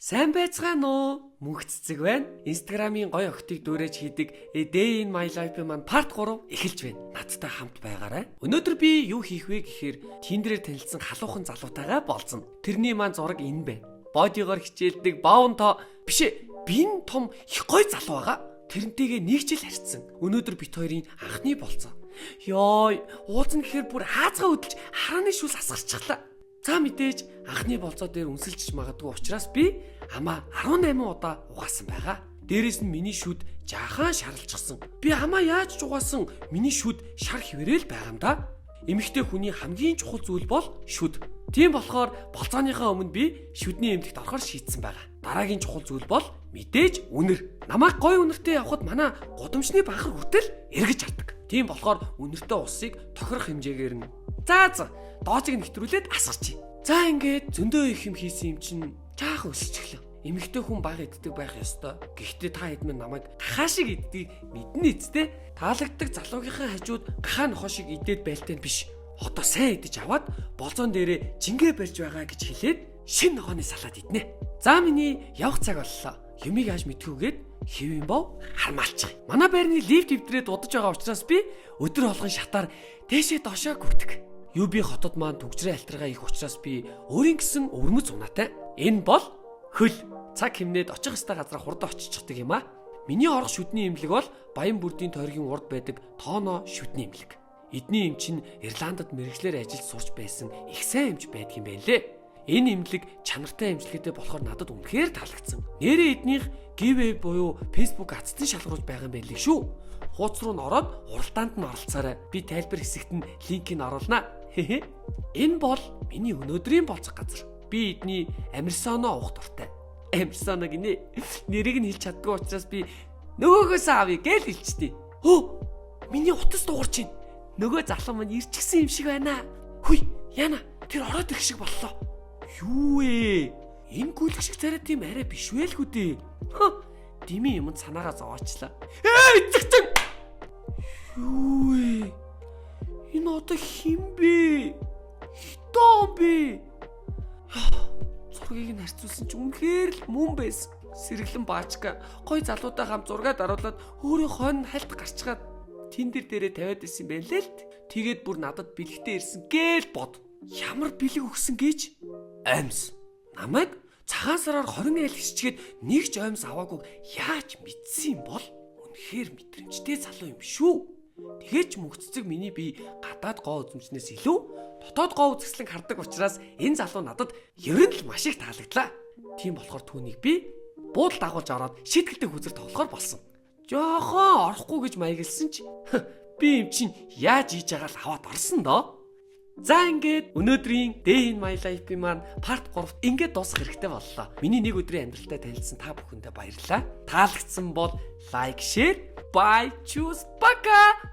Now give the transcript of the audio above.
Сайн байцгаана уу? Мөнх цэцэг байна. Instagram-ийн гоё охтыг дүүрэж хийдэг A Day in My Life маань part 3 эхэлж байна. Надтай хамт байгаарай. Өнөөдөр би юу хийх вэ гэхээр Tinder-ээр танилцсан халуухан залуутайгаа болзоно. Тэрний маань зураг энэ байна. Body-гоор хичээлдэг, баун тоо биш ээ. Бин том их гоё залуу байгаа. Тэрнтэйгээ нэг жил харьцсан. Өнөөдөр бид хоёрын анхны болзоо. Йой, уулзна гэхээр бүр хаазгаа хөдөлж харааны шүл асгарчихлаа. За, мэдээж анхны болзоо дээр үнсэлжиж магадгүй учраас би амаа 18 удаа угаасан байгаа. Дээрээс нь миний шүд жаахан шаралчихсан. Би амаа яаж ч угаасан, миний шүд шар хിവэрэл байгаа юм да. Эмэгтэй хүний хамгийн чухал зүйл бол шүд. Тийм болохоор болзооныхоо өмнө би шүдний эмнэлэгт орохоор шийдсэн байгаа. Дараагийн чухал зүйл бол мэдээж үнэр. Намайг гоё үнэртэй явахад манай гудамжны банхар хүртэл эргэж хардаг. Тийм болохоор үнэртэй усыг тохирох хэмжээгээр нь. За, дооцыг нэвтрүүлээд асгарчээ. За, ингээд зөндөө их юм хийсэн юм чинь жаахан өсчихлөө. Эмэгтэй хүн бага иддэг байх ёстой. Гэхдээ та хэд минь намайг гахаа шиг иддгийг мэднэ үстэй. Таалагддаг залуугийнхаа хажууд гахаа нохоо шиг идээд байлтай нь биш. Одоо сайн идэж аваад болзоон дээрээ жингээ барьж байгаа гэж хэлээд шинэ ногооны салаад иднэ. За, миний явах цаг боллоо. Юмыг ааж мэдхүүгээд хэв юм бов хармаалчих. Манай байрны лифт эвдрээд удаж байгаа учраас би өдөр болгон шатаар дээшээ доошоо гүрдэг. UB хотод маань түгжрээ алтаргаа их учраас би өөрийн гэсэн өвөрмөц унаатай. Энэ бол хөл. Цаг хэмнээд очих ёстой газараа хурдан очичдаг юм а. Миний орох шүдний эмнэлэг бол Баян бүрдийн тойргийн урд байдаг Тооно шүдний эмнэлэг. Эдний эмч нь Ирландд мэргэжлээр ажиллаж сурч байсан их сайн эмч байдаг юм байна лээ. Энэ эмнэлэг чанартай эмчилгээтэй болохоор надад үнэхээр таалагдсан. Нээрээ эднийх giveaway буюу Facebook азтан шалгаруулж байгаа юм байна лээ шүү. Хууц руу нь ороод уралдаанд нь оролцоорой. Би тайлбар хэсэгт нь линкийг оруулнаа. Хээ. Энэ бол миний өнөөдрийн болзох газар. Би эдний Америсано уух дуртай. Америсано гинэ. Нэрийг нь хэлж чаддгүй учраас би нөгөөгөөсөө авъя гэж хэлчихдээ. Хөө! Миний утас дуугарч байна. Нөгөө залуу маань ирчихсэн юм шиг байна. Хүй, яна, тэр ороод ирэх шиг боллоо. Юу вэ? Энэ гүлэг шиг царай тийм арай биш байлгүй дээ. Хөө, дими юмд санаагаа зовоочлаа. Эй, эцэгчэн! Юу вэ? Энэ одоо хэн бэ? Хитон бэ? Зургийг нь харьцуулсан ч үнэхээр л мөн байсан. Сэргэлэн баачка гой залуутай хамт зураг даруулаад өөрийн хойно хальт гарчгаад Tinder дээрээ тавиад ирсэн байх лээ л. Тэгээд бүр надад бэлэгтэй ирсэн гээл бод. Ямар бэлэг өгсөн гэж? Оймс. Намайг цагаан сараар 20 айл хичгээд нэг ч оймс аваагүй яаж мэдсэн юм бол, үнэхээр мэдрэмжтэй залуу юм шүү. Тэгээд ч Мөнх цэцэг миний бие гадаад гоо үзэмжнээс илүү дотоод гоо үзэсгэлэн хардаг учраас энэ залуу надад ер нь л маш их таалагдлаа. Тийм болохоор түүнийг би буудал дагуулж ороод шийтгэлтэй хөзөр тоглохоор болсон. Жохон орохгүй гэж маягласан ч би юм чинь яаж хийж байгаа л аваад орсон доо. За, ингээд өнөөдрийн Day in My Life-ийн маань part 3 ингээд дуусах хэрэгтэй боллоо. Миний нэг өдрийн амьдралтай танилцсан та бүхэндээ баярлалаа. Таалагдсан бол like, share, bye, choose, пока.